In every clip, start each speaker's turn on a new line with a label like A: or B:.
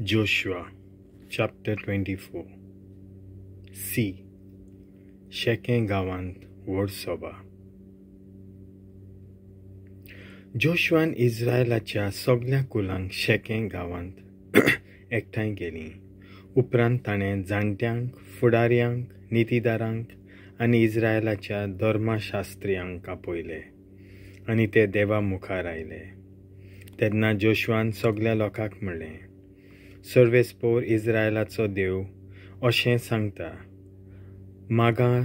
A: Joshua chapter 24. C. शेकें गांवांत व्हड सभा. जोशुआन इस्रायलाच्या सगल्या कुलांक शेकें गांवांत एकठांय केलीं. उपरांत ताणें जाणट्यांक, फुडाऱ्यांक, नितीदारांक आनी इस्रायलाच्या धर्मशास्त्र्यांक आपयले आनी ते देवा मुखार आयले. तेन्ना जोशुआन सगल्या लोकांक म्हणलें, सर्वेस्पोर इस्रायलाचो देव अशें सांगता, मागा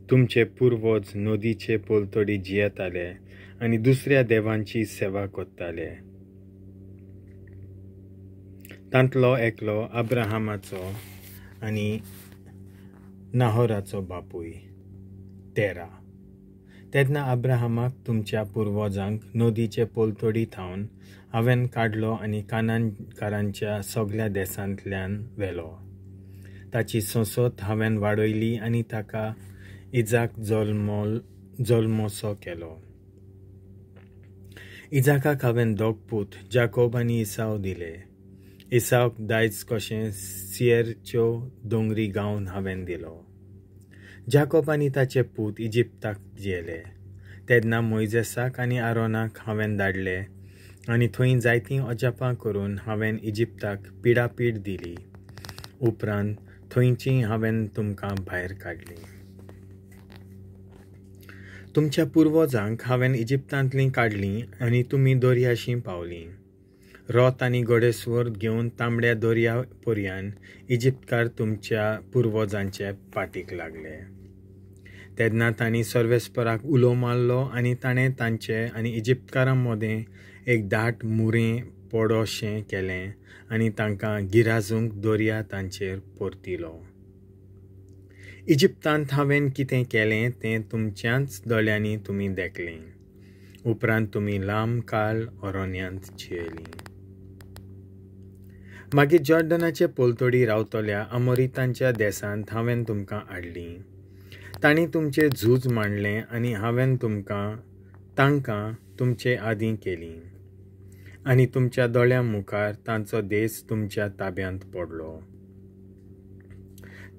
A: तुमचे पुर्वज नदीचे पलतडी जियेताले आनी दुसऱ्या देवांची सेवा करताले. तांतलो एकलो अब्राहमाचो आनी नाहोराचो बापूय तेरा. तेन्ना अब्राहमाक तुमच्या पुर्वजांक नदीचे पलतडी थावन हांवें काडलो आनी कानानकारांच्या सगल्या देशांतल्यान व्हेलो. ताची संसद हांवें वाडयली आनी ताका इजाक जल्मसो केलो. इजाकाक हांवें दोग पूत जाकोब आनी इसाव दिले. इसावक दायज कशें सियेरच्यो दोंगरी गांव हांवें दिलो. जाकोब आनी ताचे पूत इजिप्ताक गेले. तेन्ना मोयजेसाक आनी आरोनाक हांवें धाडले आनी थंय जायतीं अजापां करून हांवें इजिप्ताक पिडापीड दिली. उपरांत थंयची हांवें तुमकां भायर काडली. तुमच्या पुर्वजांक हांवें इजिप्तांतलीं काडलीं आनी तुमी दर्याशी पावलीं. रोत आनी घोडेस्वर घेवन तांबड्या दर्या पर्यान इजिप्तकार तुमच्या पुर्वजांचे पाटीक लागले. तेन्ना तांणी सर्वेस्पराक उलो मारलो आनी ताणें तांचे आनी इजिप्तकारां मदें एक दाट मुरें पडोशें केलें आनी तांकां गिराजूंक दर्या तांचेर परतिलो. इजिप्तांत हांवें कितें केलें तें तुमच्याच दोळ्यांनी तुमी देखलें. उपरांत तुमी लांब काळ अरण्यांत जियेलीं. मागीर जॉर्डनाचे पलतडी रावतल्या अमोरितांच्या देशांत हांवें तुमकां हाडलीं. तांणी तुमचें झूज मांडलें आनी हांवें तांकां तुमचे आदीं केलीं आनी तुमच्या दोळ्यां मुखार तांचो देश तुमच्या ताब्यांत पडलो.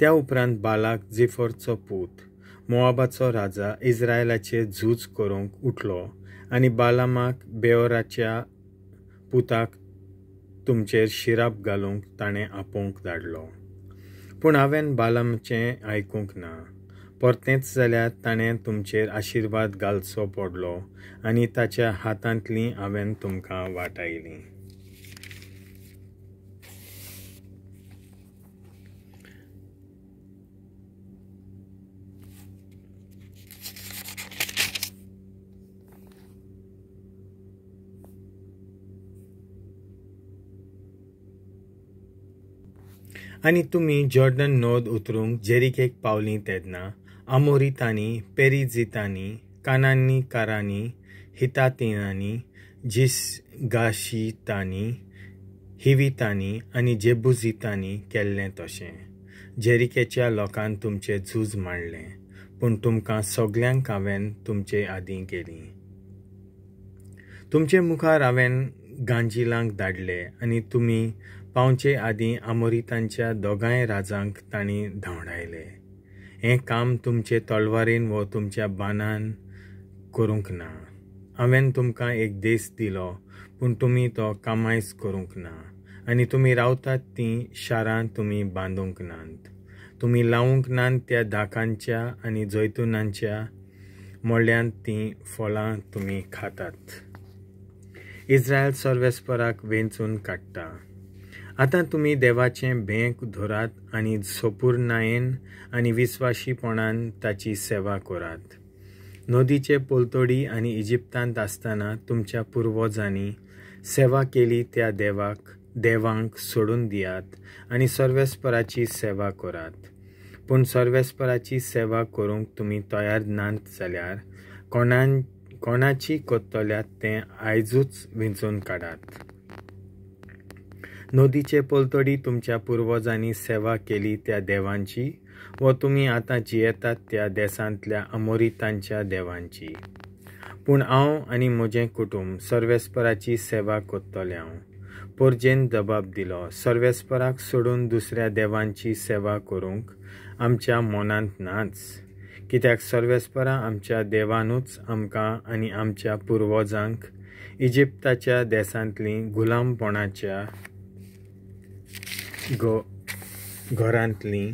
A: त्या उपरांत बालाक जिफरचो पूत मोआबाचो राजा इस्रायलाचेर झूज करूंक उठलो आनी बालामाक बेओराच्या पुताक तुमचेर शिराप घालूंक ताणें आपोवंक धाडलो. पूण हांवें बालामचें आयकूंक ना. परतेंच जाल्यार ताणें तुमचेर आशिर्वाद घालचो पडलो आनी ताच्या हातांतलीं हांवें तुमकां वाटायलीं. आनी तुमी जॉर्डन नद उतरूंक जेरिकेक पावलीं तेन्ना आमोरितांनी, पेरिजितांनी, कानानीकारांनी, हितातिनांनी, जिसगाशितांनी, हिवितांनी आनी जेबुजितांनी केल्लें तशें जेरिकेच्या लोकान तुमचें झूज मांडलें. पूण तुमकां सगल्यांक हांवें तुमचे आदीं केलीं. तुमचे मुखार हांवें गांजिलांक धाडले आनी तुमी पावचे आदीं आमोरितांच्या दोगांय राजांक तांणी धांवडायले. हें काम तुमचे तलवारीन वो तुमच्या बाणान करूंक ना. हांवें तुमकां एक देश दिलो, पूण तुमी तो कामायस करूंक ना आनी तुमी रावतात तीं शारां तुमी बांदूंक नात. तुमी लावूंक नात त्या दाकांच्या आनी जैतुनांच्या मळ्यांत तीं फळां तुमी खातात. इस्रायल सर्वेस्पराक वेंचून काडटा. आतां तुमी देवाचें भेंक धरात आनी सोपूर्णायेन आनी विस्वाशीपणान ताची सेवा करात. नदीचे पलतडी आनी इजिप्तांत आसतना तुमच्या पुर्वजांनी सेवा केली त्या देवांक सोडून दियात आनी सर्वेस्पराची सेवा करात. पूण सर्वेस्पराची सेवा करूंक तुमी तयार नात जाल्यार कोणाची करतल्यात तें आयजूच वेंचून काडात. नदीचे पलतडी तुमच्या पुर्वजांनी सेवा केली त्या देवांची व तुमी आतां जियेतात त्या देशांतल्या अमोरितांच्या देवांची. पूण हांव आनी म्हजें कुटुंब सर्वेस्पराची सेवा करतले हांव. पोरजेन जबाब दिलो, सर्वेस्पराक सोडून दुसऱ्या देवांची सेवा करूंक आमच्या मनांत नाच, कित्याक सर्वेस्परा आमच्या देवानूच आमकां आनी आमच्या पुर्वजांक इजिप्ताच्या देशांतलीं गुलामपणाच्या घरांतलीं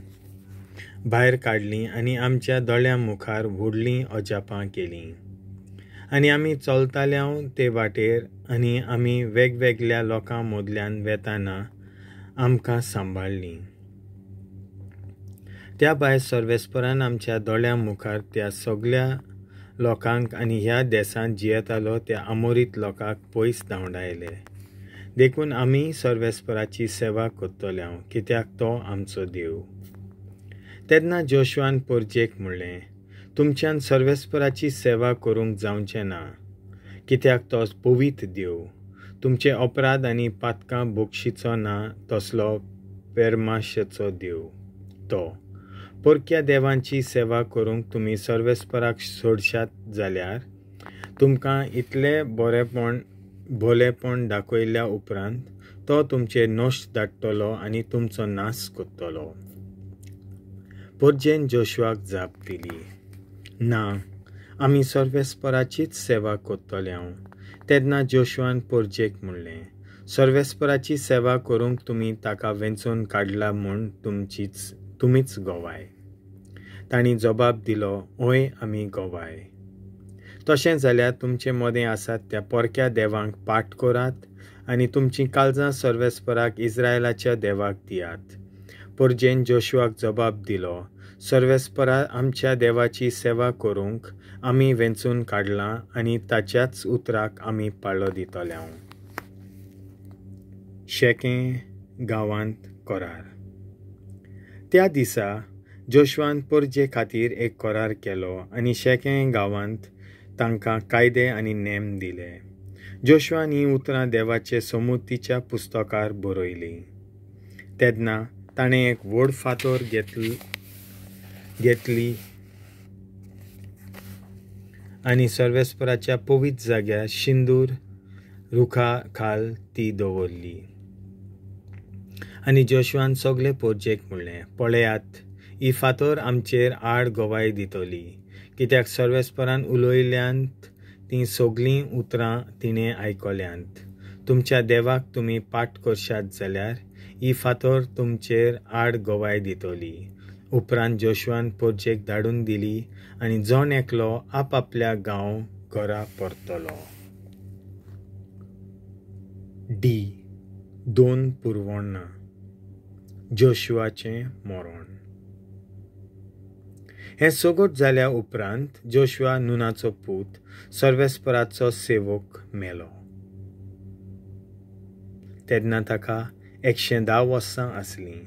A: भायर काडलीं आनी आमच्या दोळ्यां मुखार व्हडलीं अजापां केलीं. आनी आमी चलताल्याव ते वाटेर आनी आमी वेगवेगळ्या लोकां मदल्यान वेताना आमकां सांबाळ्ळीं. त्या भायर सर्वेस्परान आमच्या दोळ्यां मुखार त्या सगळ्या लोकांक आनी ह्या देशांत जियेतालो त्या आमोरीत लोकांक पयस धांवडायले. देखून आमी सर्वेस्पराची सेवा करतल्याव, कित्याक तो आमचो देव. तेन्ना जोशुआन पोरजेक म्हणलें, तुमच्यान सर्वेस्पराची सेवा करूंक जावचें ना, कित्याक तो पवित्र देव. तुमचे अपराध आनी पातकां बक्षिचो ना तसलो पेरमाशेचो देव तो. परक्या देवांची सेवा करूंक तुमी सर्वेस्पराक सोडशात जाल्यार तुमकां इतलें बरेपण भोलेपण दाखयल्या उपरांत तो तुमचेर नश्ट धाडटलो आनी तुमचो नाश करतलो. पोरजेन जोशुआक जाप दिली, ना, आमी सर्वेस्पराचीच सेवा करतल्याव. तेन्ना जोशुआन पोरजेक म्हणलें, सर्वेस्पराची सेवा करूंक तुमी ताका वेंचून काडला म्हूण तुमीच गवाय. तांणी जबाब दिलो, हय, आमी गवाय. तशें जाल्यार तुमचे मदें आसात त्या परक्या देवांक पाठ करात आनी तुमचीं काळजां सर्वेस्पराक इस्रायलाच्या देवाक दियात. पोरजेन जोशुआक जबाब दिलो, सर्वेस्परा आमच्या देवाची सेवा करूंक आमी वेंचून काडलां आनी ताच्याच उतराक आमी पाळो दितल्याव. शेकें गांवांत करार. त्या दिसा जोशुआन पोरजे खातीर एक करार केलो आनी शेकें गांवांत तांकां कायदे आनी नेम दिले. जोशुआन हीं उतरां देवाचे समुतीच्या पुस्तकार बरयलीं. तेन्ना ताणें एक व्हड फातर घेतली आनी सर्वेस्पराच्या पवित्र जाग्यार शिंदूर रुखा खाल ती दवरली. आनी जोशुआन सगळे पोरजेक म्हणलें, पळयात, ही फातर आमचेर आड गवाय दितली, कित्याक सर्वेस्परान उलयल्यांत तीं सगळीं उतरां तिणें आयकल्यांत. तुमच्या देवाक तुमी पाठ करशात जाल्यार ही फातर तुमचेर आड गवाय दितली. उपरांत जोशुआन पोरजेक धाडून दिली आनी जण एकलो आपआपल्या गांव घरा परतलो. डी. 2 पुरवणां. जोशुआचें मरण. हें सगट जाल्या उपरांत जोशुआ नुनाचो पूत सर्वेस्पराचो सेवक मेलो. तेन्ना ताका 110 वर्सां आसलीं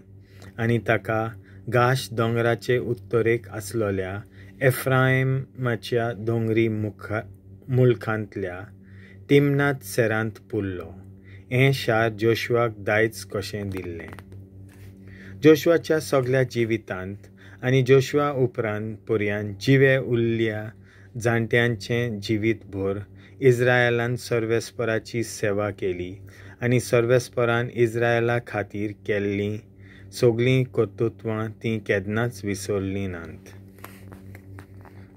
A: आनी ताका गाश दोंगराचे उत्तरेक आसलेल्या एफ्रायमाच्या दोंगरी मुलखांतल्या तिमनात सेरांत पुरलो. हें शार जोशुआक दायज कशें दिल्लें. जोशुआच्या सगळ्या जिवितांत आनी जोशुआ उपरांत पर्यंत जिवे उरल्या जाणट्यांचें जिवीतभर इस्रायलान सर्वेस्पराची सेवा केली आनी सर्वेस्परान इस्रायला खातीर केल्लीं सगळीं कर्तृत्वां तीं केन्नाच विसरलीं नात.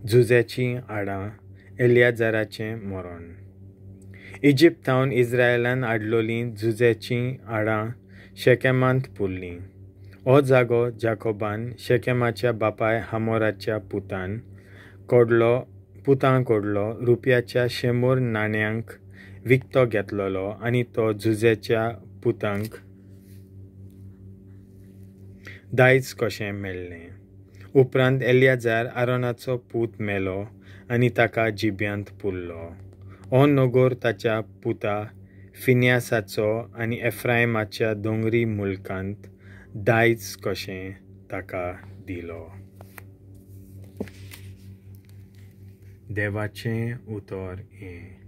A: झुजाचीं आडां. एलियाजाराचें मरण. इजिप्त थावन इस्रायलान हाडलोलीं झुजाचीं आडां शेकेमांत पुरलीं. हो जागो जाकोबान शेकेमाच्या बापाय हामोराच्या पुतां कडलो रुपयाच्या 100 नाण्यांक विकतो घेतलेलो आनी तो झुजाच्या पुतांक दायज कशें मेळ्ळें. उपरांत एलियाजार आरोनाचो पूत मेलो आनी ताका जिब्यांत पुरलो. हो नगर ताच्या पुता फिन्यासाचो आनी एफ्रायमाच्या दोंगरी मुलकांत दायज कशें ताका दिलो. देवाचें उतर हें.